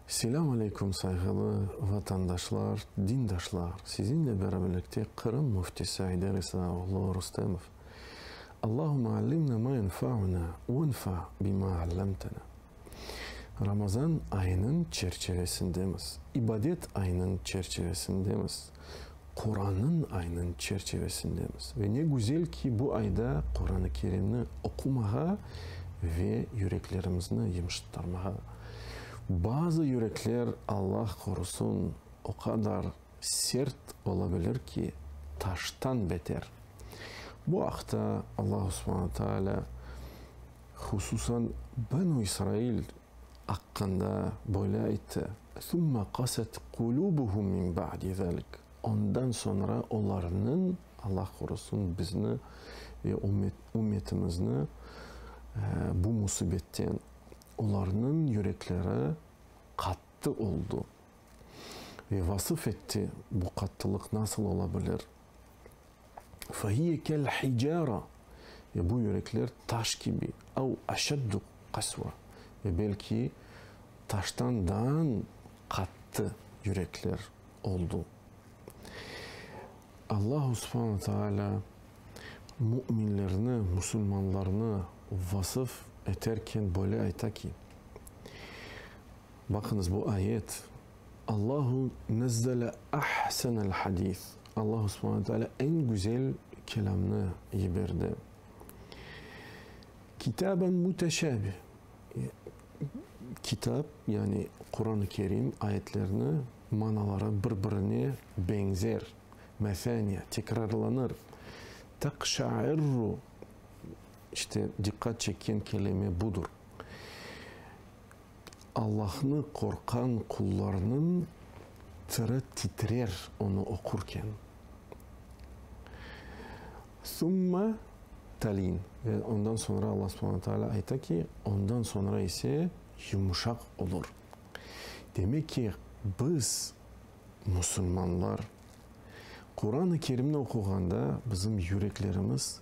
Selâm aleyküm, sayğılı vatandaşlar, dindaşlar! Sizinle beraberlikte Qırım Müftisi Ayder İsa oğlu Rustemov. Allahümme allimna ma yenfa'una venfa bima allamtana. Ramazan ayınıñ çerçevesindemiz, ibadet ayınıñ çerçevesindemiz, Qurannıñ ayınıñ çerçevesindemiz. Ve ne güzel ki, bu ayda Quran-ı Kerimni oqumağa ve yüreklerimizni yımşıttırmağa. Bazı yürekler, Allah qorusun, o qadar sert ola bilir ki, taştan beter. Bu aqta Allahu subhane taalâ hususan Benu İsrail aqqında böyle ayttı, Summa qaset qulubuhum min ba'di zalik, ondan soñra olarnıñ, Allah qorusun bizni ve ümmetimizni bu musibetten, olarnıñ yürekleri qattı oldu. Ve vasıf etti, bu qattılıq nasıl ola bilir? Fehiye kel hicara, ve bu yürekler taş kibi, av aşeddu qasva, ve belki taştan daa qattı yürekler oldu. Allahu subhane taalâ müminlerni, musulmanlarnı vasıf eterken böyle ayta ki, baqıñız bu ayet, Allahu nezzele ahsenel hadis, Allahu subhane teala eñ güzel kelamnı yiberdi. Kitaben muteşabih, kitap, yani Quran-ı Kerim ayetlerini manaları bir-birine beñzer, mesaniya, tekrarlanır. Taqşairru, işte diqqat çekken kelime budur. Allahnı qorqqan qullarnıñ tiri titrer onı oqurken. Summa talin, ve ondan soñra Allah subhane taalâ ayta ki, ondan soñra ise yumuşaq olur. Demek ki, biz, musulmanlar, Quran-ı Kerimni oquğanda bizim yüreklerimiz,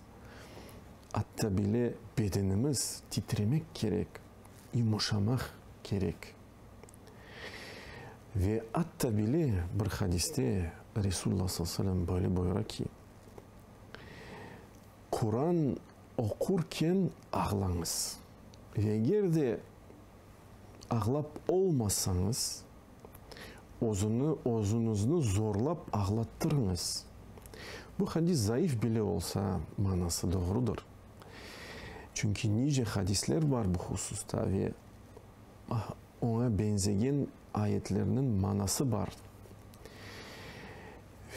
atta bile bedenimiz titremek kerek. Yumuşamaq kerek. Ve atta bile bir hadiste Resulullah sallallahu aleyhi ve sellem böyle buyura ki, Quran oqurken ağlañız. Ve eger de ağlap olmasañız, özüni, özüñizni zorlap ağlattırıñız. Bu hadis zayıf bile olsa, manası doğrudır. Çünki nice hadisler bar bu hususta ve oña beñzegen ayetlerniñ manası bar.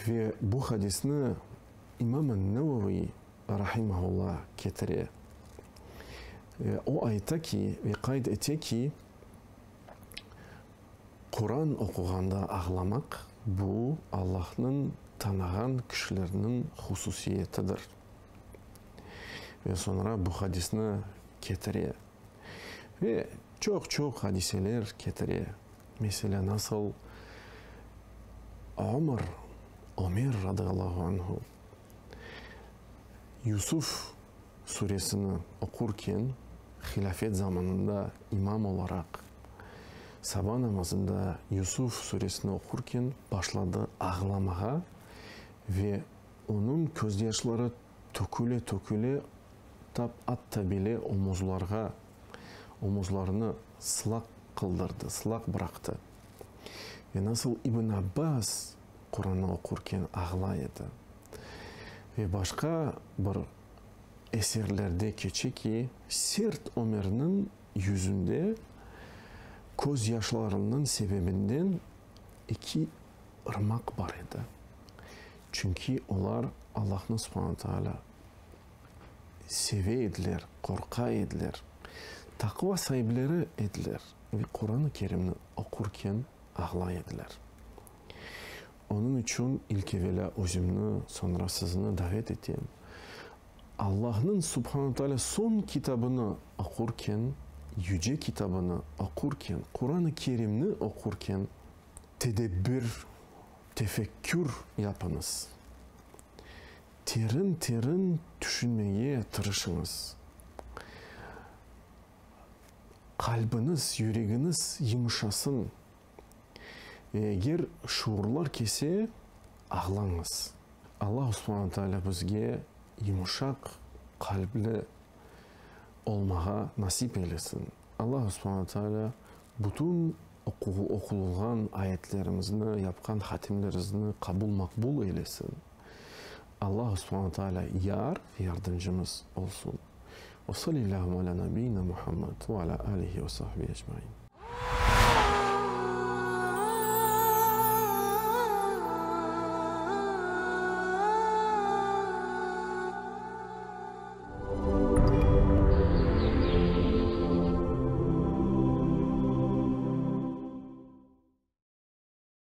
Ve bu hadisni İmam an-Nevevi, rahimahullah, ketire. Ve o ayta ki, ve qayd ete ki, Quran oquğanda ağlamaq, bu Allahnıñ tanığan kişilerniñ hususiyetidir. Ve soñra bu hadisni ketire. Ve çoq-çoq hadiseler ketire. Meselâ, nasıl Omar, Ömer radıyallahu anhu, Yusuf suresini oqurken, hilâfet zamanında imam olaraq, saba namazında Yusuf suresini oqurken başladı ağlamağa ve Onıñ közyaşları töküle-töküle tap atta bile omuzlarğa, omuzlarını sılaq qıldırdı, sılaq bıraqtı. Ve nasıl İbn Abbas Qurannı oqurken ağlay edi. Ve başqa bir eserlerde keçe ki, sert Ömerniñ yüzünde közyaşlarınıñ sebebinden eki ırmaq bar edi. Çünki olar Allahnı subhane taalâ seve ediler, qorqa ediler, taqva saipleri ediler ve Quran-ı Kerimni oqurken ağlay ediler. Onıñ içün ilk evelâ özümni, soñra sizni davet etem, Allahnıñ subhane taalâ soñ kitabını oqurken, yüce kitabını oqurken, Quran-ı Kerimni oqurken, Tedebbir, tefekkür yapıñız. Terin-terin tüşünmege tırışıñız. Qalbiñiz, yüregiñiz yımşasın. Ve eger şuurlar kelse, ağlañız. Allahu subhane taalâ bizge yumuşaq qalpli olmağa nasip eylesin. Allahu subhane taalâ bütün oqulğan ayetlerimizni, yapqan hatimlerimizni qabul-maqbul eylesin. Allahu subhane taalâ yar ve yardımcımız olsun. Ve salillâhu alâ nabiyyina Muhammed ve alâ âlihi ve sahbihi ecmaîn.